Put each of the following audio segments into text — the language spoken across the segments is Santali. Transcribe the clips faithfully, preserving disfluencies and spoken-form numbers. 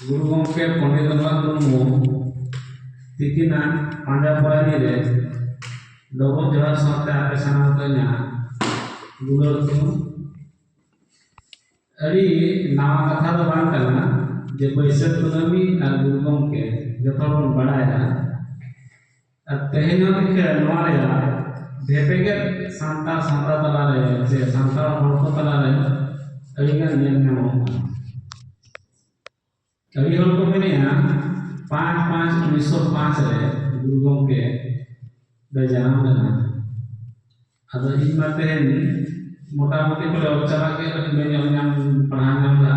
ᱜᱩᱨᱩ ᱜᱚᱢᱠᱮ ᱯᱚᱱᱰᱤᱛ ᱨᱚᱜᱷᱩᱱᱟᱛᱷ ᱢᱩᱨᱢᱩ ᱛᱤᱠᱤᱱᱟᱜ ᱯᱟᱸᱡᱟ ᱯᱚᱨᱟᱭᱱᱤ ᱨᱮ ᱰᱚᱵᱚᱜ ᱡᱚᱦᱟᱨ ᱥᱟᱶᱛᱮ ᱟᱯᱮ ᱥᱟᱱᱟᱢ ᱠᱚ ᱤᱧᱟᱹᱜ ᱫᱩᱞᱟᱹᱲ ᱛᱷᱩᱢ᱾ ᱟᱹᱰᱤ ᱱᱟᱣᱟ ᱠᱟᱛᱷᱟ ᱫᱚ ᱵᱟᱝ ᱠᱟᱱᱟ ᱡᱮ ᱵᱟᱹᱭᱥᱟᱹᱠᱷ ᱠᱩᱱᱟᱹᱢᱤ ᱟᱨ ᱜᱩᱨᱩ ᱜᱚᱢᱠᱮ ᱡᱚᱛᱚ ᱦᱚᱲ ᱵᱚᱱ ᱵᱟᱲᱟᱭᱟ᱾ ᱟᱨ ᱛᱮᱦᱮᱧ ᱦᱚᱸ ᱱᱤᱝᱠᱟᱹ ᱱᱚᱣᱟ ᱨᱮᱭᱟᱜ ᱵᱷᱮᱯᱮᱜᱮᱫ ᱥᱟᱱᱛᱟᱲ ᱥᱟᱶᱛᱟ ᱛᱟᱞᱟᱨᱮ ᱥᱮ ᱥᱟᱱᱛᱟᱲ ᱦᱚᱲ ᱠᱚ ᱛᱟᱞᱟᱨᱮ ᱟᱹᱰᱤᱜᱟᱱ ᱧᱮᱞ ᱧᱟᱢᱚᱜ ᱠᱟᱱᱟ᱾ ᱟᱹᱰᱤ ᱦᱚᱲ ᱠᱚ ᱢᱮᱱᱮᱜᱼᱟ, ᱯᱟᱸᱪ ᱯᱟᱸᱪ ᱩᱱᱤᱥᱥᱚ ᱯᱟᱸᱪ ᱨᱮ ᱜᱩᱨᱩ ᱜᱚᱢᱠᱮ ᱫᱚᱭ ᱡᱟᱱᱟᱢ ᱞᱮᱱᱟ᱾ ᱟᱫᱚ ᱤᱧ ᱢᱟ ᱛᱮᱦᱮᱧ ᱢᱚᱴᱟᱢᱩᱴᱤ ᱠᱚᱞᱮᱡᱽ ᱪᱟᱞᱟᱜ ᱜᱮ ᱠᱟᱹᱴᱤᱡ ᱵᱟᱹᱧ ᱧᱟᱢ, ᱯᱟᱲᱦᱟᱣ ᱧᱟᱢ ᱞᱮᱫᱼᱟ,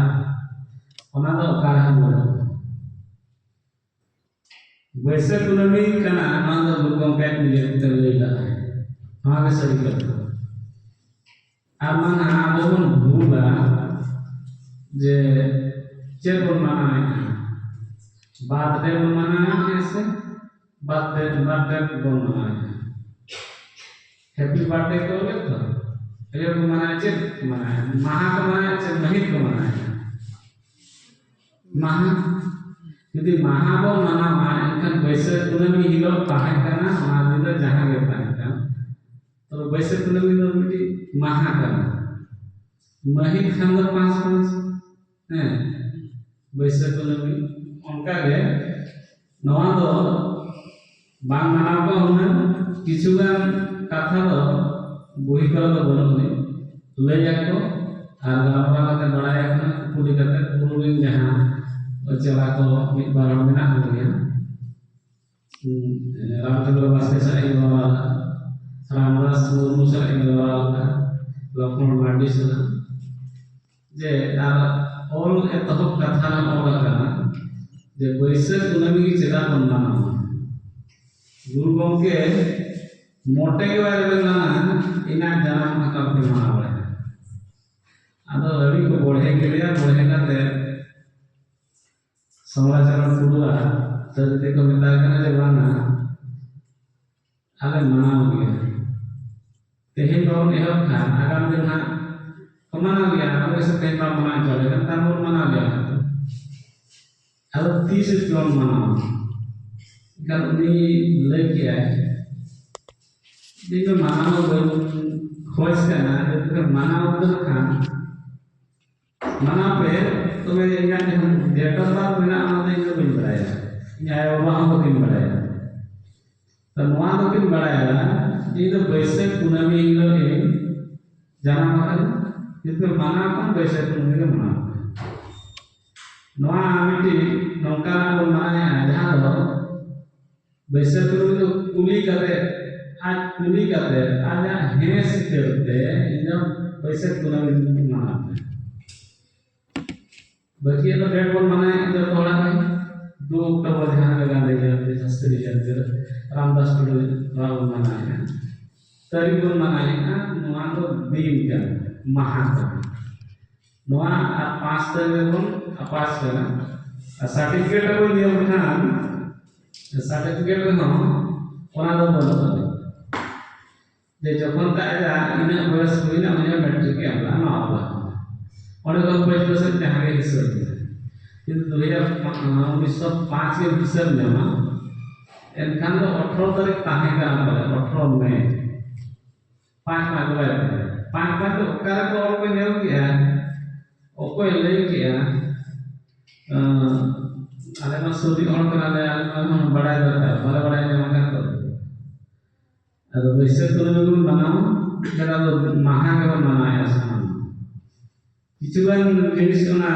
ᱚᱱᱟ ᱫᱚ ᱚᱠᱟ ᱨᱮᱦᱚᱸ ᱵᱟᱹᱱᱩᱜᱼᱟ᱾ ᱵᱟᱹᱭᱥᱟᱹᱠᱷ ᱠᱩᱱᱟᱹᱢᱤ ᱠᱟᱱᱟ, ᱱᱚᱣᱟ ᱫᱚ ᱜᱩᱨᱩ ᱜᱚᱢᱠᱮ ᱟᱡ ᱱᱤᱡᱮ ᱛᱮ ᱞᱟᱹᱭ ᱞᱟᱜᱼᱟᱭ᱾ ᱱᱚᱣᱟ ᱜᱮ ᱥᱟᱹᱨᱤ ᱠᱟᱛᱷᱟ᱾ ᱟᱨ ᱵᱟᱝ ᱟᱵᱚ ᱵᱚᱱ ᱵᱷᱩᱞᱟ ᱡᱮ ᱪᱮᱫ ᱵᱚᱱ ᱢᱟᱱᱟᱣᱮᱫᱼᱟ? ᱵᱟᱨᱛᱷᱰᱮ ᱵᱚᱱ ᱢᱟᱱᱟᱣᱮᱫᱼᱟ ᱥᱮ ᱵᱟᱨᱛᱷᱰᱮ, ᱵᱟᱨᱛᱷᱰᱮ ᱵᱚᱱ ᱢᱟᱱᱟᱣᱮᱫᱼᱟ? ᱦᱮᱯᱤ ᱵᱟᱨᱛᱷᱰᱮ ᱠᱚ ᱚᱞᱮᱫ ᱫᱚ, ᱟᱭᱳ ᱠᱚ ᱢᱟᱱᱟᱣᱮᱫ, ᱪᱮᱫ ᱠᱚ ᱢᱟᱱᱟᱣᱮᱫ? ᱢᱟᱦᱟ ᱠᱚ ᱢᱟᱱᱟᱣᱮᱫ, ᱪᱮᱫ ᱢᱟᱹᱦᱤᱛ ᱠᱚ ᱢᱟᱱᱟᱣᱮᱫ? ᱢᱟᱦᱟ᱾ ᱡᱩᱫᱤ ᱢᱟᱦᱟ ᱵᱚᱱ ᱢᱟᱱᱟᱣᱟ, ᱮᱱᱠᱷᱟᱱ ᱵᱟᱹᱭᱥᱟᱹᱠᱷ ᱠᱩᱱᱟᱹᱢᱤ ᱦᱤᱞᱳᱜ ᱛᱟᱦᱮᱸ ᱠᱟᱱᱟ, ᱚᱱᱟ ᱫᱤᱱ ᱫᱚ ᱡᱟᱦᱟᱸ ᱜᱮ ᱛᱟᱦᱮᱸ ᱠᱟᱱ, ᱛᱚᱵᱮ ᱵᱟᱹᱭᱥᱟᱹᱠᱷ ᱠᱩᱱᱟᱹᱢᱤ ᱫᱚ ᱢᱤᱫᱴᱤᱡ ᱢᱟᱦᱟ ᱠᱟᱱᱟ᱾ ᱢᱟᱹᱦᱤᱛ ᱠᱷᱟᱱ ᱫᱚ ᱯᱟᱸᱪ ᱯᱟᱸᱪ, ᱦᱮᱸ, ᱵᱟᱹᱭᱥᱟᱹᱠᱷ ᱠᱩᱱᱟᱹᱢᱤ᱾ ᱚᱱᱠᱟᱜᱮ ᱱᱚᱣᱟ ᱫᱚ ᱵᱟᱝ ᱢᱟᱱᱟᱣ ᱠᱚ ᱦᱩᱱᱟᱹᱝ ᱠᱤᱪᱷᱩ ᱜᱟᱱ ᱠᱟᱛᱷᱟ ᱫᱚ ᱵᱳᱭ ᱠᱚᱨᱮ ᱫᱚ ᱵᱟᱹᱱᱩᱜ ᱟᱹᱱᱤᱡ᱾ ᱞᱟᱹᱭ ᱟᱠᱚ ᱟᱨ ᱜᱟᱞᱢᱟᱨᱟᱣ ᱠᱟᱛᱮ ᱵᱟᱲᱟᱭ ᱟᱠᱚ, ᱠᱩᱞᱤ ᱠᱟᱛᱮ ᱯᱩᱨᱩᱞᱤᱱ ᱡᱟᱦᱟᱸ ᱪᱮᱞᱟ ᱠᱚ ᱢᱤᱫ ᱵᱟᱨ ᱦᱚᱲ ᱢᱮᱱᱟᱜ ᱠᱚᱜᱮᱭᱟ᱾ ᱦᱩᱸ, ᱨᱟᱢᱪᱚᱸᱫᱽᱨᱚ ᱵᱟᱥᱠᱮ ᱥᱟᱞᱟᱜ ᱤᱧ ᱜᱟᱞᱢᱟᱨᱟᱣ ᱞᱮᱫᱟ, ᱨᱟᱢᱫᱟᱥ ᱢᱩᱨᱢᱩ ᱥᱟᱞᱟᱜ ᱤᱧ ᱜᱟᱞᱢᱟᱨᱟᱣ ᱞᱮᱫᱟ, ᱞᱚᱠᱷᱢᱚᱬ ᱢᱟᱨᱰᱤ ᱥᱟᱞᱟᱜ᱾ ᱡᱮ ᱟᱨ ᱚᱞ ᱮᱛᱚᱦᱚᱵ ᱠᱟᱛᱷᱟ ᱨᱮ ᱚᱞ ᱟᱠᱟᱱᱟ ᱡᱮ ᱵᱟᱹᱭᱥᱟᱹᱠᱷ ᱠᱩᱱᱟᱹᱢᱤ ᱜᱮ ᱪᱮᱫᱟᱜ ᱵᱚᱱ ᱢᱟᱱᱟᱣᱟ? ᱜᱩᱨᱩ ᱜᱚᱢᱠᱮ ᱢᱚᱴᱮ ᱜᱮ ᱵᱟᱭ ᱨᱮᱵᱮᱱ ᱞᱮᱱᱟ, ᱤᱧᱟᱹᱜ ᱡᱟᱱᱟᱢ ᱢᱟᱦᱟ ᱠᱟᱨ ᱯᱮ ᱢᱟᱱᱟᱣ ᱵᱟᱲᱟᱭᱟ᱾ ᱟᱫᱚ ᱟᱹᱰᱤ ᱠᱚ ᱵᱚᱲᱦᱮ ᱠᱮᱫᱮᱭᱟ, ᱵᱚᱲᱦᱮ ᱠᱟᱛᱮ ᱥᱚᱢᱨᱟᱪᱚᱨᱚᱱ ᱴᱩᱰᱩᱣᱟᱜ ᱛᱟᱹᱨᱤ ᱛᱮᱠᱚ ᱢᱮᱛᱟᱭ ᱠᱟᱱᱟ ᱡᱮ ᱵᱟᱝᱟ, ᱟᱞᱮ ᱢᱟᱱᱟᱣ ᱜᱮᱭᱟ᱾ ᱛᱮᱦᱮᱧ ᱵᱟᱵᱚᱱ ᱮᱦᱚᱵ ᱠᱷᱟᱱ ᱟᱜᱟᱢ ᱫᱤᱱ ᱦᱟᱸᱜ ᱠᱚ ᱢᱟᱱᱟᱣ ᱜᱮᱭᱟ, ᱚᱵᱚᱥᱥᱳᱭ ᱛᱮᱦᱮᱧ ᱵᱟᱢ ᱢᱟᱱᱟᱣ ᱦᱚᱪᱚ ᱞᱮᱠᱷᱟᱱ ᱛᱟᱨ ᱵᱚᱱ ᱢᱟᱱᱟᱣ ᱜᱮᱭᱟ᱾ ᱟᱫᱚ ᱛᱤᱥ ᱵᱚᱱ ᱢᱟᱱᱟᱣᱟ? ᱮᱱᱠᱷᱟᱱ ᱩᱱᱤ ᱞᱟᱹᱭ ᱠᱮᱜᱼᱟᱭ, "ᱤᱧ ᱫᱚ ᱢᱟᱱᱟᱣ ᱫᱚ ᱵᱟᱹᱧ ᱠᱷᱚᱡᱽ ᱠᱟᱱᱟ, ᱡᱩᱫᱤ ᱯᱮ ᱢᱟᱱᱟᱣ ᱩᱛᱟᱹᱨ ᱠᱷᱟᱱ ᱢᱟᱱᱟᱣ ᱯᱮ, ᱛᱚᱵᱮ ᱤᱧᱟᱹᱜ ᱡᱟᱦᱟᱸ date of birth ᱢᱮᱱᱟᱜᱼᱟ, ᱚᱱᱟ ᱫᱚ ᱤᱧ ᱫᱚ ᱵᱟᱹᱧ ᱵᱟᱲᱟᱭᱟ, ᱤᱧ ᱟᱭᱳᱼᱵᱟᱵᱟ ᱦᱚᱸ ᱵᱟᱹᱠᱤᱱ ᱵᱟᱲᱟᱭᱟ᱾ ᱛᱚ ᱱᱚᱣᱟ ᱫᱚᱠᱤᱱ ᱵᱟᱲᱟᱭᱟ ᱡᱮ ᱤᱧ ᱫᱚ ᱵᱟᱹᱭᱥᱟᱹᱠᱷ ᱠᱩᱱᱟᱹᱢᱤ ᱦᱤᱞᱳᱜ ᱤᱧ ᱡᱟᱱᱟᱢ ᱟᱠᱟᱱᱟ, ᱡᱩᱫᱤ ᱯᱮ ᱢᱟᱱᱟᱣ ᱠᱷᱟᱱ ᱵᱟᱹᱭᱥᱟᱹᱠᱷ ᱠᱩᱱᱟᱹᱢᱤ ᱜᱮ ᱢᱟᱱᱟᱣ ᱯᱮ᱾" ᱱᱚᱣᱟ ᱢᱤᱫᱴᱤᱡ ᱱᱚᱝᱠᱟᱱᱟᱜ ᱵᱚᱱ ᱢᱟᱱᱟᱣᱮᱫᱼᱟ, ᱡᱟᱦᱟᱸ ᱫᱚ ᱵᱟᱹᱭᱥᱟᱹᱠᱷ ᱠᱩᱱᱟᱹᱢᱤ ᱫᱚ ᱠᱩᱞᱤ ᱠᱟᱛᱮ, ᱟᱡ ᱠᱩᱞᱤ ᱠᱟᱛᱮ, ᱟᱡᱟᱜ ᱦᱮᱸ ᱥᱤᱠᱟᱹᱨ ᱛᱮ ᱤᱧ ᱫᱚ ᱵᱟᱹᱭᱥᱟᱹᱠᱷ ᱠᱩᱱᱟᱹᱢᱤ ᱢᱟᱱᱟᱣ ᱯᱮ᱾ ᱵᱟᱹᱠᱤᱭᱟᱜ ᱫᱚ date ᱵᱚᱱ ᱢᱟᱱᱟᱣᱮᱫ ᱡᱚᱛᱚ ᱦᱚᱲᱟᱜ ᱜᱮ᱾ ᱫᱩ ᱚᱠᱴᱳᱵᱚᱨ ᱡᱟᱦᱟᱸ ᱞᱮᱠᱟ ᱜᱟᱱᱫᱷᱤ ᱡᱚᱭᱚᱱᱛᱤ, ᱥᱟᱥᱛᱨᱤ ᱡᱚᱭᱚᱱᱛᱤ ᱨᱮ, ᱨᱟᱢᱫᱟᱥ ᱴᱩᱰᱩ ᱱᱚᱣᱟ ᱵᱚᱱ ᱢᱟᱱᱟᱣᱮᱫᱼᱟ, ᱛᱟᱹᱨᱤᱠᱷ ᱵᱚᱱ ᱢᱟᱱᱟᱣᱮᱫᱼᱟ, ᱱᱚᱣᱟ ᱫᱚ ᱫᱤᱱ ᱠᱟᱱᱟ, ᱢᱟᱦᱟ ᱠᱟᱱᱟ᱾ ᱱᱚᱣᱟ ᱟᱨ ᱯᱟᱸᱪ ᱛᱟᱹᱨᱤᱠᱷ ᱨᱮᱵᱚᱱ ᱟᱯᱟᱥ ᱠᱟᱱᱟ᱾ ᱟᱨ certificate ᱨᱮᱵᱚᱱ ᱧᱮᱞ ᱞᱮᱠᱷᱟᱱ, certificate ᱨᱮᱦᱚᱸ ᱚᱱᱟ ᱫᱚ ᱵᱟᱹᱱᱩᱜ ᱟᱹᱱᱤᱡ᱾ ᱡᱮ ᱡᱚᱠᱷᱚᱱ ᱛᱟᱭ ᱟᱡᱟᱜ ᱤᱱᱟᱹᱜ ᱵᱚᱭᱚᱥ ᱦᱩᱭᱱᱟ, ᱩᱱᱤ ᱦᱚᱸ matric ᱮ ᱮᱢ ᱞᱮᱫᱟ, ᱱᱚᱣᱟ ᱠᱚ ᱚᱸᱰᱮ ᱠᱷᱚᱱ ᱯᱟᱹᱪ ᱯᱟᱹᱪ ᱡᱟᱦᱟᱸ ᱜᱮ ᱦᱤᱥᱟᱹᱵ ᱢᱮ᱾ ᱠᱤᱱᱛᱩ ᱫᱩ ᱦᱟᱡᱟᱨ ᱩᱱᱤᱥᱥᱚ ᱯᱟᱸᱪ ᱜᱮ ᱦᱤᱥᱟᱹᱵ ᱧᱟᱢᱟ, ᱮᱱᱠᱷᱟᱱ ᱫᱚ ᱟᱴᱷᱨᱚ ᱛᱟᱹᱨᱤᱠᱷ ᱛᱟᱦᱮᱸ ᱠᱟᱱᱟ ᱯᱟᱞᱮ, ᱟᱴᱷᱨᱚ ᱢᱮ᱾ ᱯᱟᱸᱪ ᱯᱟᱸᱪ ᱫᱚ ᱵᱟᱭ ᱛᱟᱦᱮᱸ ᱠᱟᱱᱟ᱾ ᱯᱟᱸᱪ ᱯᱟᱸᱪ ᱫᱚ ᱚᱠᱟ ᱨᱮᱠᱚ ᱦᱚᱲ ᱠᱚ ᱧᱮᱞ ᱠᱮᱜᱼᱟ, ᱚᱠᱚᱭ ᱞᱟᱹᱭ ᱠᱮᱜᱼᱟ? ᱟᱸ, ᱟᱞᱮ ᱢᱟ ᱥᱩᱨ ᱨᱤᱱ ᱦᱚᱲ ᱠᱟᱱᱟᱞᱮ, ᱟᱞᱮ ᱢᱟ ᱵᱟᱲᱟᱭ ᱫᱚᱨᱠᱟᱨ, ᱵᱟᱞᱮ ᱵᱟᱲᱟᱭ ᱧᱟᱢ ᱟᱠᱟᱫ ᱫᱚ᱾ ᱟᱫᱚ ᱵᱟᱹᱭᱥᱟᱹᱠᱷ ᱠᱩᱱᱟᱹᱢᱤ ᱵᱚᱱ ᱢᱟᱱᱟᱣᱟ, ᱪᱮᱫᱟᱜ ᱫᱚ ᱢᱟᱦᱟ ᱜᱮᱵᱚᱱ ᱢᱟᱱᱟᱣᱮᱫᱼᱟ ᱥᱟᱱᱟᱢ᱾ ᱠᱤᱪᱷᱩ ᱜᱟᱱ ᱡᱤᱱᱤᱥ ᱚᱱᱟ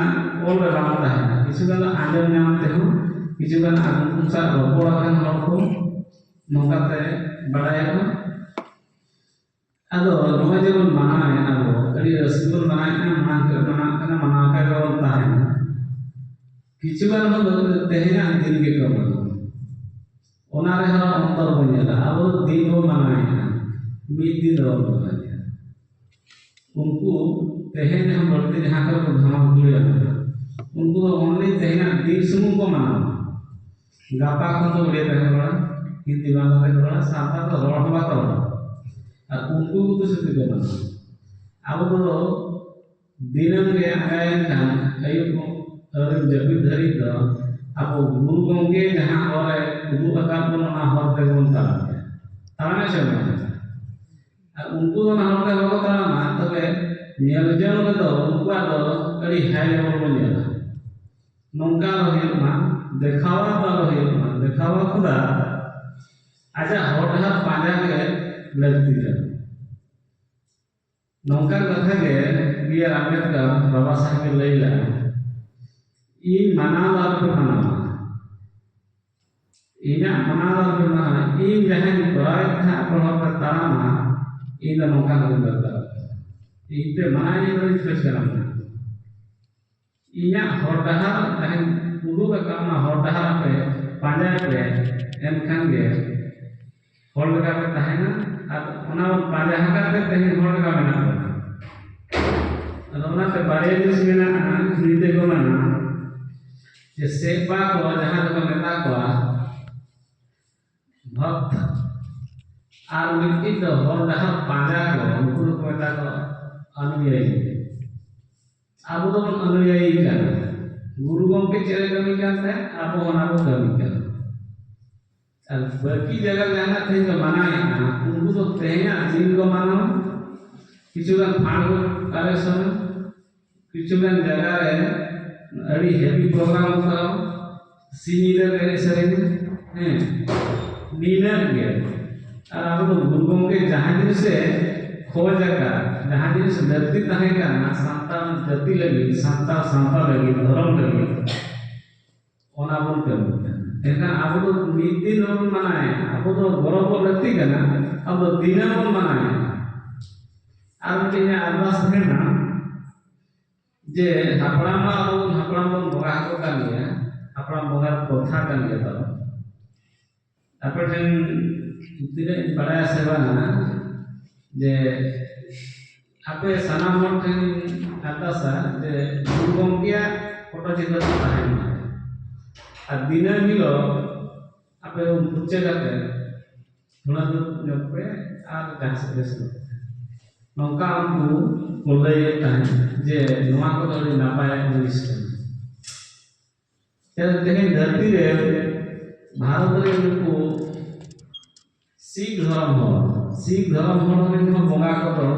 ᱚᱞ ᱨᱮ ᱵᱟᱝ ᱛᱟᱦᱮᱱᱟ, ᱠᱤᱪᱷᱩ ᱜᱟᱱ ᱫᱚ ᱟᱸᱡᱚᱢ ᱧᱟᱢ ᱛᱮᱦᱚᱸ, ᱠᱤᱪᱷᱩ ᱜᱟᱱ ᱟᱠᱚ ᱥᱟᱶ ᱨᱚᱯᱚᱲ ᱟᱠᱟᱱ ᱦᱚᱲ ᱠᱚ ᱱᱚᱝᱠᱟᱛᱮ ᱵᱟᱲᱟᱭᱟᱠᱚ᱾ ᱟᱫᱚ ᱱᱚᱜᱼᱚᱭ ᱡᱮᱵᱚᱱ ᱢᱟᱱᱟᱣᱮᱫᱼᱟ, ᱟᱵᱚ ᱟᱹᱰᱤ ᱨᱟᱹᱥᱠᱟᱹ ᱵᱚᱱ ᱢᱟᱱᱟᱣᱮᱫᱼᱟ, ᱢᱟᱱᱟᱣ ᱠᱮᱫ ᱢᱟᱱᱟᱣ ᱠᱟᱱᱟ, ᱢᱟᱱᱟᱣ ᱠᱟᱜ ᱜᱮᱵᱚᱱ ᱛᱟᱦᱮᱱᱟ᱾ ᱠᱤᱪᱷᱩ ᱜᱟᱱ ᱦᱚᱲ ᱫᱚ ᱛᱮᱦᱮᱧᱟᱜ ᱫᱤᱱ ᱜᱮᱠᱚ ᱢᱟᱱᱟᱣᱟ, ᱚᱱᱟ ᱨᱮᱦᱚᱸ ᱚᱱᱛᱚᱨ ᱵᱚᱱ ᱧᱮᱞᱟ᱾ ᱟᱵᱚ ᱫᱚ ᱫᱤᱱ ᱵᱚᱱ ᱢᱟᱱᱟᱣᱮᱫᱼᱟ, ᱢᱤᱫ ᱫᱤᱱ ᱫᱚ ᱵᱟᱵᱚᱱ ᱢᱟᱱᱟᱣᱮᱫᱼᱟ᱾ ᱩᱱᱠᱩ ᱛᱮᱦᱮᱧ ᱡᱟᱦᱟᱸ ᱵᱟᱹᱲᱛᱤ ᱡᱟᱦᱟᱸ ᱠᱚᱨᱮ ᱠᱚ ᱫᱷᱟᱢᱟ ᱠᱚ ᱜᱤᱲᱤᱭᱟ, ᱩᱱᱠᱩ ᱫᱚ only ᱛᱮᱦᱮᱧᱟᱜ ᱫᱤᱱ ᱥᱩᱢᱩᱝ ᱠᱚ ᱢᱟᱱᱟᱣᱟ᱾ ᱜᱟᱯᱟ ᱠᱷᱚᱱ ᱫᱚ ᱩᱲᱤᱭᱟ ᱛᱮᱠᱚ ᱨᱚᱲᱟ, ᱦᱤᱱᱫᱤ ᱵᱟᱝᱞᱟ ᱛᱮᱠᱚ ᱨᱚᱲᱟ, ᱥᱟᱱᱛᱟᱲ ᱫᱚ ᱨᱚᱲ ᱦᱚᱸ ᱵᱟᱠᱚ ᱨᱚᱲᱟ᱾ ᱟᱨ ᱩᱱᱠᱩ ᱜᱮᱠᱚ ᱪᱷᱩᱴᱤ ᱠᱚ ᱢᱟᱱᱟᱣᱟ᱾ ᱟᱵᱚ ᱫᱚ ᱫᱤᱱᱟᱹᱢ ᱜᱮ ᱟᱸᱜᱟᱭᱮᱱ ᱠᱷᱟᱱ ᱟᱹᱭᱩᱵ ᱟᱹᱣᱨᱤ ᱡᱟᱹᱯᱤᱫ ᱫᱷᱟᱹᱨᱤᱡ ᱫᱚ ᱟᱵᱚ ᱜᱩᱨᱩ ᱜᱚᱢᱠᱮ ᱡᱟᱦᱟᱸ ᱦᱚᱨ ᱮ ᱩᱫᱩᱜ ᱟᱠᱟᱫ ᱵᱚᱱ, ᱚᱱᱟ ᱦᱚᱨ ᱛᱮᱜᱮ ᱵᱚᱱ ᱛᱟᱲᱟᱢ ᱜᱮᱭᱟ᱾ ᱛᱟᱲᱟᱢᱮᱫ ᱥᱮ ᱵᱟᱝ? ᱟᱨ ᱩᱱᱠᱩ ᱫᱚ ᱚᱱᱟ ᱦᱚᱨ ᱛᱮ ᱵᱟᱠᱚ ᱛᱟᱲᱟᱢᱟ, ᱛᱚᱵᱮ ᱧᱮᱞ ᱡᱚᱝ ᱨᱮᱫᱚ ᱩᱱᱠᱩᱣᱟᱜ ᱫᱚ ᱟᱹᱰᱤ ᱦᱟᱭ ᱞᱮᱵᱮᱞ ᱵᱚᱱ ᱧᱮᱞᱟ᱾ ᱱᱚᱝᱠᱟ ᱟᱞᱚ ᱦᱩᱭᱩᱜ ᱢᱟ, ᱫᱮᱠᱷᱟᱣᱟ ᱫᱚ ᱟᱞᱚ ᱦᱩᱭᱩᱜ ᱢᱟ, ᱫᱮᱠᱷᱟᱣᱟ ᱠᱷᱚᱫᱟ ᱟᱡᱟᱜ ᱦᱚᱨ ᱰᱟᱦᱟᱨ ᱯᱟᱸᱡᱟ ᱜᱮ ᱞᱟᱹᱠᱛᱤ ᱠᱟᱱᱟ᱾ ᱱᱚᱝᱠᱟᱱ ᱠᱟᱛᱷᱟ ᱜᱮ ᱵᱤ ᱟᱨ ᱟᱢᱵᱮᱫᱠᱟᱨ ᱵᱟᱵᱟ ᱥᱟᱦᱮᱵ ᱮ ᱞᱟᱹᱭ ᱞᱮᱫᱼᱟ, "ᱤᱧ ᱢᱟᱱᱟᱣ ᱫᱚ ᱟᱞᱚᱯᱮ ᱢᱟᱱᱟᱣᱟ, ᱤᱧᱟᱹᱜ ᱢᱟᱱᱟᱣ ᱫᱚ ᱟᱞᱚᱯᱮ ᱢᱟᱱᱟᱣᱟ, ᱤᱧ ᱡᱟᱦᱟᱸᱧ ᱠᱚᱨᱟᱣᱮᱫ ᱛᱟᱦᱮᱸᱫ ᱟᱯᱮ ᱦᱚᱲ ᱯᱮ ᱛᱟᱲᱟᱢᱟ, ᱤᱧ ᱫᱚ ᱱᱚᱝᱠᱟ ᱫᱚ ᱵᱟᱹᱧ ᱫᱚᱨᱠᱟᱨᱚᱜ ᱠᱟᱱᱟ, ᱤᱧ ᱯᱮ ᱢᱟᱱᱟᱣ ᱤᱧ ᱫᱚ ᱤᱧ ᱯᱮ ᱥᱮᱬᱟ ᱢᱮᱱᱟᱜ ᱤᱧᱟᱹᱜ ᱦᱚᱨ ᱰᱟᱦᱟᱨ ᱡᱟᱦᱟᱸᱧ ᱩᱫᱩᱜ ᱟᱠᱟᱫ, ᱚᱱᱟ ᱦᱚᱨ ᱰᱟᱦᱟᱨ ᱯᱮ ᱯᱟᱸᱡᱟᱭ ᱯᱮ, ᱮᱱᱠᱷᱟᱱ ᱜᱮ ᱦᱚᱲ ᱞᱮᱠᱟ ᱯᱮ ᱛᱟᱦᱮᱱᱟ᱾ ᱟᱨ ᱚᱱᱟ ᱵᱚᱱ ᱯᱟᱸᱡᱟ ᱟᱠᱟᱫ ᱛᱮ ᱛᱮᱦᱮᱧ ᱦᱚᱲ ᱞᱮᱠᱟ ᱢᱮᱱᱟᱜ ᱵᱚᱱᱟ᱾ ᱟᱫᱚ ᱚᱱᱟᱛᱮ ᱵᱟᱨᱭᱟ ᱡᱤᱱᱤᱥ ᱢᱮᱱᱟᱜᱼᱟ, ᱱᱤᱛ ᱠᱚ ᱢᱮᱱᱟ ᱡᱮ ᱥᱮᱵᱟ ᱠᱚ ᱡᱟᱦᱟᱸ ᱫᱚᱠᱚ ᱢᱮᱛᱟ ᱠᱚᱣᱟ ᱵᱷᱚᱠᱛ, ᱟᱨ ᱢᱤᱫᱴᱤᱡ ᱫᱚ ᱦᱚᱨ ᱰᱟᱦᱟᱨ ᱯᱟᱸᱡᱟ ᱠᱚ, ᱩᱱᱠᱩ ᱫᱚᱠᱚ ᱢᱮᱛᱟ ᱠᱚᱣᱟ ᱚᱱᱩᱭᱟᱭᱤ᱾ ᱟᱵᱚ ᱫᱚᱵᱚᱱ ᱚᱱᱩᱭᱟᱭᱤ ᱠᱟᱱᱟ᱾ ᱜᱩᱨᱩ ᱜᱚᱢᱠᱮ ᱪᱮᱫ ᱮ ᱠᱟᱹᱢᱤ ᱠᱟᱱ ᱛᱟᱦᱮᱸᱫ, ᱟᱵᱚ ᱚᱱᱟ ᱵᱚ ᱠᱟᱹᱢᱤ ᱠᱟᱱᱟ᱾ ᱟᱨ ᱵᱟᱹᱠᱤ ᱡᱟᱭᱜᱟ ᱨᱮ ᱡᱟᱦᱟᱱᱟᱜ ᱛᱮᱦᱮᱧ ᱠᱚ ᱢᱟᱱᱟᱣᱮᱫᱼᱟ, ᱩᱱᱠᱩ ᱫᱚ ᱛᱮᱦᱮᱧᱟᱜ ᱫᱤᱱ ᱠᱚ ᱢᱟᱱᱟᱣᱟ, ᱠᱤᱪᱷᱩ ᱜᱟᱱ ᱯᱷᱟᱱᱰ ᱠᱚ ᱠᱟᱞᱮᱠᱥᱚᱱᱟ, ᱠᱤᱪᱷᱩ ᱜᱟᱱ ᱡᱟᱭᱜᱟ ᱨᱮ ᱟᱹᱰᱤ ᱦᱮᱵᱤ ᱯᱨᱳᱜᱨᱟᱢ ᱠᱚ ᱠᱚᱨᱟᱣᱟ, ᱥᱤᱧ ᱧᱤᱫᱟᱹ ᱠᱚ ᱮᱱᱮᱡ ᱥᱮᱨᱮᱧᱟ, ᱦᱮᱸ, ᱱᱤᱱᱟᱹᱜ ᱜᱮ᱾ ᱟᱨ ᱟᱵᱚ ᱫᱚ ᱜᱩᱨᱩ ᱜᱚᱢᱠᱮ ᱡᱟᱦᱟᱸ ᱡᱤᱱᱤᱥᱮ ᱠᱷᱚᱡ ᱟᱠᱟᱫ, ᱡᱟᱦᱟᱸ ᱡᱤᱱᱤᱥ ᱞᱟᱹᱠᱛᱤ ᱛᱟᱦᱮᱸ ᱠᱟᱱᱟ ᱥᱟᱱᱛᱟᱲ ᱡᱟᱹᱛᱤ ᱞᱟᱹᱜᱤᱫ, ᱥᱟᱱᱛᱟᱲ ᱥᱟᱶᱛᱟ ᱞᱟᱹᱜᱤᱫ, ᱫᱷᱚᱨᱚᱢ ᱞᱟᱹᱜᱤᱫ, ᱚᱱᱟ ᱵᱚᱱ ᱠᱟᱹᱢᱤ ᱠᱟᱱᱟ᱾ ᱮᱱᱠᱷᱟᱱ ᱟᱵᱚ ᱫᱚ ᱢᱤᱫ ᱫᱤᱱ ᱵᱚᱱ ᱢᱟᱱᱟᱣᱮᱫᱼᱟ, ᱟᱵᱚ ᱫᱚ ᱜᱚᱨᱚᱵᱚᱜ ᱞᱟᱹᱠᱛᱤ ᱠᱟᱱᱟ, ᱟᱵᱚ ᱫᱚ ᱫᱤᱱᱟᱹᱢ ᱵᱚᱱ ᱢᱟᱱᱟᱣᱮᱫᱼᱟ᱾ ᱟᱨ ᱢᱤᱫᱴᱮᱱ ᱤᱧᱟᱹᱜ ᱟᱨᱫᱟᱥ ᱛᱟᱦᱮᱱᱟ ᱡᱮ ᱦᱟᱯᱲᱟᱢ ᱢᱟ ᱟᱵᱚ ᱵᱚᱱ ᱦᱟᱯᱲᱟᱢ ᱵᱚᱱ ᱵᱚᱸᱜᱟ ᱟᱠᱚ ᱠᱟᱱ ᱜᱮᱭᱟ, ᱦᱟᱯᱲᱟᱢ ᱵᱚᱸᱜᱟ ᱯᱨᱚᱛᱷᱟ ᱠᱟᱱ ᱜᱮᱭᱟ ᱛᱟᱵᱚᱱ᱾ ᱟᱯᱮ ᱴᱷᱮᱱ ᱛᱤᱱᱟᱹᱜ ᱤᱧ ᱵᱟᱲᱟᱭᱟ ᱥᱮ ᱵᱟᱝᱟ, ᱡᱮ ᱟᱯᱮ ᱥᱟᱱᱟᱢ ᱦᱚᱲ ᱴᱷᱮᱱ ᱟᱨᱫᱟᱥᱟ ᱡᱮ ᱜᱩᱨᱩ ᱜᱚᱢᱠᱮᱭᱟᱜ ᱯᱷᱳᱴᱳ ᱪᱤᱛᱟᱹᱨ ᱠᱚ ᱛᱟᱦᱮᱱ ᱢᱟ᱾ ᱟᱨ ᱫᱤᱱᱟᱹᱢ ᱦᱤᱞᱳᱜ ᱟᱯᱮ ᱩᱢ ᱯᱷᱩᱨᱪᱟᱹ ᱠᱟᱛᱮ ᱫᱷᱩᱲᱟᱹ ᱫᱷᱩᱯ ᱧᱚᱜ ᱯᱮ ᱟᱨ ᱡᱟᱦᱟᱸ ᱥᱮᱫ ᱯᱮ ᱥᱮᱱᱚᱜ ᱯᱮ᱾ ᱱᱚᱝᱠᱟ ᱩᱱᱠᱩ ᱠᱚ ᱞᱟᱹᱭᱮᱫ ᱛᱟᱦᱮᱸᱫ ᱡᱮ ᱱᱚᱣᱟ ᱠᱚᱫᱚ ᱟᱹᱰᱤ ᱱᱟᱯᱟᱭᱟᱜ ᱡᱤᱱᱤᱥ ᱠᱟᱱᱟ᱾ ᱛᱮᱦᱮᱧ ᱫᱷᱟᱹᱨᱛᱤ ᱨᱮ ᱵᱷᱟᱨᱚᱛ ᱨᱮ ᱱᱩᱠᱩ ᱥᱤᱠᱷ ᱫᱷᱚᱨᱚᱢ ᱦᱚᱲ, ᱥᱤᱠᱷ ᱫᱷᱚᱨᱚᱢ ᱦᱚᱲ ᱨᱮᱱ ᱦᱚᱸ ᱵᱚᱸᱜᱟ ᱠᱚᱫᱚ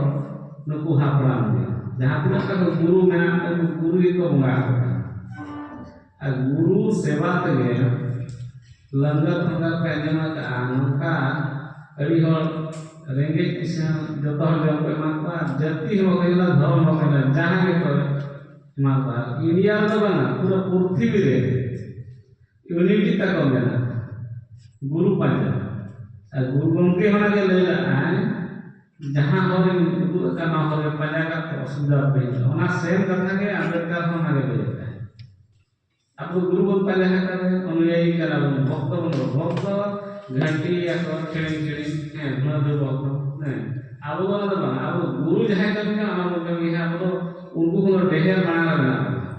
ᱱᱩᱠᱩ ᱦᱟᱯᱲᱟᱢ ᱜᱮ᱾ ᱡᱟᱦᱟᱸ ᱛᱤᱱᱟᱹᱜ ᱛᱟᱠᱚ ᱜᱩᱨᱩ ᱢᱮᱱᱟᱜ ᱠᱚ, ᱩᱱᱠᱩ ᱜᱩᱨᱩ ᱜᱮᱠᱚ ᱵᱚᱸᱜᱟ ᱟᱠᱚ ᱠᱟᱱᱟ᱾ ᱟᱨ ᱜᱩᱨᱩ ᱥᱮᱵᱟ ᱛᱮᱜᱮ ᱞᱟᱝᱜᱟᱨ ᱯᱷᱟᱝᱜᱟᱨ ᱯᱮ ᱟᱸᱡᱚᱢ ᱟᱠᱟᱫᱼᱟ, ᱱᱚᱝᱠᱟ ᱟᱹᱰᱤ ᱦᱚᱲ ᱨᱮᱸᱜᱮᱡ ᱠᱤᱥᱟᱹᱬ ᱡᱚᱛᱚ ᱦᱚᱲ ᱡᱚᱢ ᱠᱚ ᱮᱢᱟ ᱠᱚᱣᱟ, ᱡᱟᱹᱛᱤ ᱦᱚᱸ ᱵᱟᱠᱚ ᱧᱮᱞᱟ, ᱫᱷᱚᱨᱚᱢ ᱦᱚᱸ ᱵᱟᱠᱚ ᱧᱮᱞᱟ, ᱡᱟᱦᱟᱸ ᱜᱮᱠᱚ ᱮᱢᱟ ᱠᱚᱣᱟ᱾ ᱤᱱᱰᱤᱭᱟ ᱨᱮᱫᱚ ᱵᱟᱝᱟ, ᱯᱩᱨᱟᱹ ᱯᱨᱤᱛᱷᱤᱵᱤ ᱨᱮ ᱤᱭᱩᱱᱤᱴᱤ ᱛᱟᱠᱚ ᱢᱮᱱᱟᱜᱼᱟ ᱜᱩᱨᱩ ᱯᱟᱸᱡᱟ᱾ ᱟᱨ ᱜᱩᱨᱩ ᱜᱚᱢᱠᱮ ᱚᱱᱟᱜᱮ ᱞᱟᱹᱭ ᱞᱮᱫᱼᱟᱭ, ᱡᱟᱦᱟᱸ ᱦᱚᱨᱤᱧ ᱩᱫᱩᱜ ᱟᱠᱟᱱᱟ, ᱦᱚᱨ ᱨᱮ ᱯᱟᱸᱡᱟ ᱠᱟᱜ ᱯᱮ, ᱚᱥᱩᱵᱤᱫᱷᱟ ᱵᱟᱯᱮ ᱧᱟᱢᱟ᱾ ᱚᱱᱟ ᱥᱮᱢ ᱠᱟᱛᱷᱟ ᱜᱮ ᱟᱢᱵᱮᱫᱠᱟᱨ ᱦᱚᱸ ᱚᱱᱟᱜᱮ ᱞᱟᱹᱭ ᱟᱠᱟᱫᱟᱭ᱾ ᱟᱵᱚ ᱫᱚ ᱜᱩᱨᱩ ᱵᱚᱱ ᱯᱟᱸᱡᱟ ᱟᱠᱟᱫᱮ, ᱚᱱᱩᱭᱟᱭᱤ ᱠᱟᱱᱟ ᱵᱚᱱ, ᱵᱷᱚᱠᱛᱚ ᱵᱚᱱ, ᱵᱷᱚᱠᱛᱚ ᱜᱷᱟᱹᱴᱤ ᱟᱠᱚ ᱪᱤᱲᱤᱝ ᱪᱤᱲᱤᱝ, ᱦᱮᱸ, ᱵᱷᱩᱲᱟᱹ ᱫᱩ ᱵᱷᱚᱠᱛᱚ, ᱦᱮᱸ᱾ ᱟᱵᱚ ᱫᱚ ᱚᱱᱟ ᱫᱚ ᱵᱟᱝ, ᱟᱵᱚ ᱜᱩᱨᱩ ᱡᱟᱦᱟᱸᱭ ᱠᱟᱹᱢᱤᱭᱟ, ᱚᱱᱟ ᱵᱚᱱ ᱠᱟᱹᱢᱤᱭᱟ᱾ ᱟᱵᱚ ᱫᱚ ᱩᱱᱠᱩ ᱠᱷᱚᱱ ᱫᱚ ᱰᱷᱮᱨ ᱢᱟᱲᱟᱝ ᱨᱮ ᱢᱮᱱᱟᱜ ᱵᱚᱱᱟ᱾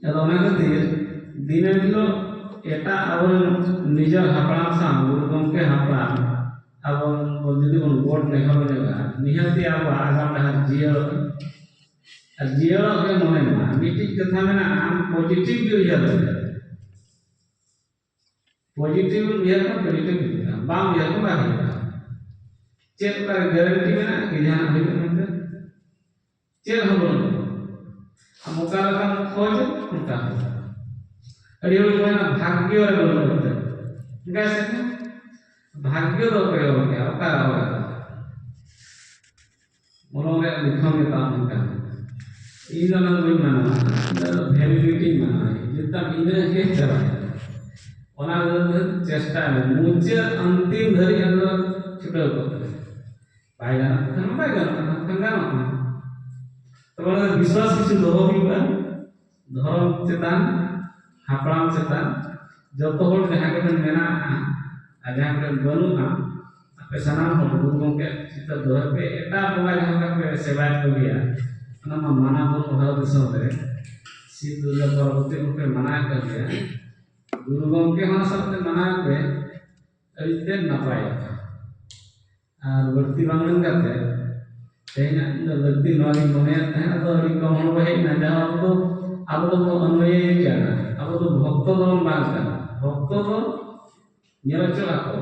ᱟᱫᱚ ᱚᱱᱟ ᱠᱷᱟᱹᱛᱤᱨ ᱫᱤᱱᱟᱹᱢ ᱦᱤᱞᱳᱜ ᱮᱴᱟᱜ ᱟᱵᱚᱨᱮᱱ ᱱᱤᱡᱮᱨ ᱦᱟᱯᱲᱟᱢ ᱥᱟᱶ, ᱜᱩᱨᱩ ᱜᱚᱢᱠᱮ ᱦᱟᱯᱲᱟᱢ, ᱟᱵᱚ ᱵᱚᱱ ᱡᱩᱫᱤ ᱵᱚᱱ ᱜᱚᱰ ᱱᱮᱦᱚᱨ ᱧᱚᱜᱟ, ᱱᱤᱦᱟᱹᱛ ᱜᱮ ᱟᱵᱚᱣᱟᱜ ᱟᱜᱟᱢ ᱰᱟᱦᱟᱨ ᱡᱤᱭᱟᱹᱲᱚᱜᱼᱟ᱾ ᱟᱨ ᱡᱤᱭᱟᱹᱲᱚᱜ ᱜᱮ ᱢᱚᱱᱮ ᱢᱟ᱾ ᱢᱤᱫᱴᱤᱡ ᱠᱟᱛᱷᱟ ᱢᱮᱱᱟᱜᱼᱟ, ᱟᱢ ᱯᱚᱡᱤᱴᱤᱵᱷ ᱜᱮ ᱩᱭᱦᱟᱹᱨ ᱢᱮ᱾ ᱯᱚᱡᱤᱴᱤᱵᱷ ᱮᱢ ᱩᱭᱦᱟᱹᱨ ᱠᱷᱟᱱ ᱯᱚᱡᱤᱴᱤᱵᱷ ᱦᱩᱭᱩᱜᱼᱟ, ᱵᱟᱢ ᱩᱭᱦᱟᱹᱨ ᱠᱷᱟᱱ ᱵᱟᱝ ᱦᱩᱭᱩᱜᱼᱟ᱾ ᱪᱮᱫ ᱚᱠᱟᱨᱮ ᱜᱮᱨᱮᱱᱴᱤ ᱢᱮᱱᱟᱜᱼᱟ ᱠᱤ ᱡᱟᱦᱟᱱᱟᱜ ᱦᱩᱭᱩᱜᱼᱟ ᱢᱮᱱᱛᱮ? ᱪᱮᱫ ᱦᱚᱸ ᱵᱟᱹᱱᱩᱜᱼᱟ᱾ ᱟᱢ ᱚᱠᱟ ᱞᱮᱠᱟᱢ ᱠᱷᱚᱡᱟ, ᱚᱱᱠᱟ ᱦᱚᱸ ᱵᱟᱹᱱᱩᱜᱼᱟ᱾ ᱟᱹᱰᱤ ᱦᱚᱲ ᱠᱚ ᱢᱮᱱᱟ, "ᱵᱷᱟᱜᱽᱭᱚ ᱨᱮ ᱵᱟᱹᱱᱩᱜ ᱢᱮᱱᱛᱮ᱾" ᱚᱱᱠᱟ ᱥᱮ? ᱵᱷᱟᱜᱽᱭᱚ ᱫᱚ ᱚᱠᱚᱭ ᱦᱚᱸ ᱵᱟᱝ ᱜᱮᱭᱟ, ᱚᱠᱟ ᱨᱮ ᱦᱚᱸ ᱵᱟᱝ᱾ ᱢᱚᱞᱚᱝ ᱨᱮᱭᱟᱜ ᱞᱤᱠᱷᱚᱱ ᱜᱮ ᱛᱟᱢ ᱚᱱᱠᱟ᱾ ᱤᱧ ᱫᱚ ᱚᱱᱟ ᱫᱚ ᱵᱟᱹᱧ ᱢᱟᱱᱟᱣᱟ, ᱤᱧ ᱫᱚ ᱵᱷᱮᱞᱤᱰᱤᱴᱤᱧ ᱢᱟᱱᱟᱣᱟ, ᱡᱮᱛᱟᱢ ᱤᱱᱟᱹ ᱜᱮ ᱪᱟᱵᱟᱭᱮᱱᱟ᱾ ᱚᱱᱟ ᱫᱚ ᱪᱮᱥᱴᱟᱭ ᱢᱮ, ᱢᱩᱪᱟᱹᱫ ᱚᱱᱛᱤᱢ ᱫᱷᱟᱹᱨᱤᱡ ᱟᱫᱚ ᱪᱷᱩᱴᱟᱹᱣ ᱠᱚᱜ ᱢᱮ᱾ ᱵᱟᱭ ᱜᱟᱱᱚᱜ ᱠᱷᱟᱱ ᱵᱟᱭ ᱜᱟᱱᱚᱜ ᱠᱟᱱᱟ, ᱵᱟᱠᱷᱟᱱ ᱜᱟᱱᱚᱜ ᱠᱟᱱᱟ᱾ ᱛᱚᱵᱮ ᱚᱱᱟ ᱫᱚ ᱵᱤᱥᱣᱟᱥ ᱠᱤᱪᱷᱩ ᱫᱚᱦᱚ ᱦᱩᱭᱩᱜᱼᱟ, ᱫᱷᱚᱨᱚᱢ ᱪᱮᱛᱟᱱ, ᱦᱟᱯᱲᱟᱢ ᱪᱮᱛᱟᱱ, ᱡᱚᱛᱚ ᱦᱚᱲ ᱡᱟᱦᱟᱸ ᱜᱮᱵᱮᱱ ᱢᱮᱱᱟᱜᱼᱟ ᱟᱨ ᱡᱟᱦᱟᱸ ᱜᱮᱵᱮᱱ ᱵᱟᱹᱱᱩᱜᱼᱟ, ᱟᱯᱮ ᱥᱟᱱᱟᱢ ᱦᱚᱲ ᱜᱩᱨᱩ ᱜᱚᱢᱠᱮᱭᱟᱜ ᱪᱤᱛᱟᱹᱨ ᱫᱚᱦᱚᱭ ᱯᱮ᱾ ᱮᱴᱟᱜ ᱵᱚᱸᱜᱟ ᱡᱟᱦᱟᱸ ᱞᱮᱠᱟ ᱯᱮ ᱥᱮᱵᱟᱭᱮᱫ ᱠᱚᱜᱮᱭᱟ, ᱚᱱᱟ ᱢᱟ ᱢᱟᱱᱟᱣ ᱵᱟᱹᱱᱩᱜ ᱵᱷᱟᱨᱚᱛ ᱫᱤᱥᱚᱢ ᱨᱮ᱾ ᱥᱤᱵ ᱫᱩᱨᱜᱟ ᱯᱟᱨᱵᱚᱛᱤ ᱦᱚᱸᱯᱮ ᱢᱟᱱᱟᱣᱮᱫ ᱠᱚᱜᱮᱭᱟ, ᱜᱩᱨᱩ ᱜᱚᱢᱠᱮ ᱦᱚᱸ ᱥᱟᱶᱛᱮ ᱢᱟᱱᱟᱣ ᱯᱮ, ᱟᱹᱰᱤ ᱛᱮᱫ ᱱᱟᱯᱟᱭᱚᱜᱼᱟ᱾ ᱟᱨ ᱵᱟᱹᱲᱛᱤ ᱵᱟᱝ ᱢᱮᱱ ᱠᱟᱛᱮ, ᱛᱮᱦᱮᱧᱟᱜ ᱤᱧ ᱫᱚ ᱞᱟᱹᱠᱛᱤ ᱱᱚᱣᱟ ᱜᱤᱧ ᱢᱚᱱᱮᱭᱮᱫ ᱛᱟᱦᱮᱸᱫ, ᱟᱫᱚ ᱟᱹᱰᱤ ᱠᱚᱢ ᱦᱚᱲ ᱠᱚ ᱦᱮᱡ ᱮᱱᱟ, ᱡᱟᱦᱟᱸ ᱟᱵᱚ ᱫᱚ ᱟᱵᱚ ᱫᱚᱵᱚ ᱚᱱᱩᱭᱟᱭᱤ ᱠᱟᱱᱟ, ᱟᱵᱚ ᱫᱚ ᱵᱷᱚᱠᱛᱚ ᱫᱚᱵᱚᱱ ᱵᱟᱝ ᱠᱟᱱᱟ᱾ ᱵᱷᱚᱠᱛᱚ ᱫᱚ ᱧᱮᱞ ᱦᱚᱪᱚ ᱟᱠᱚ,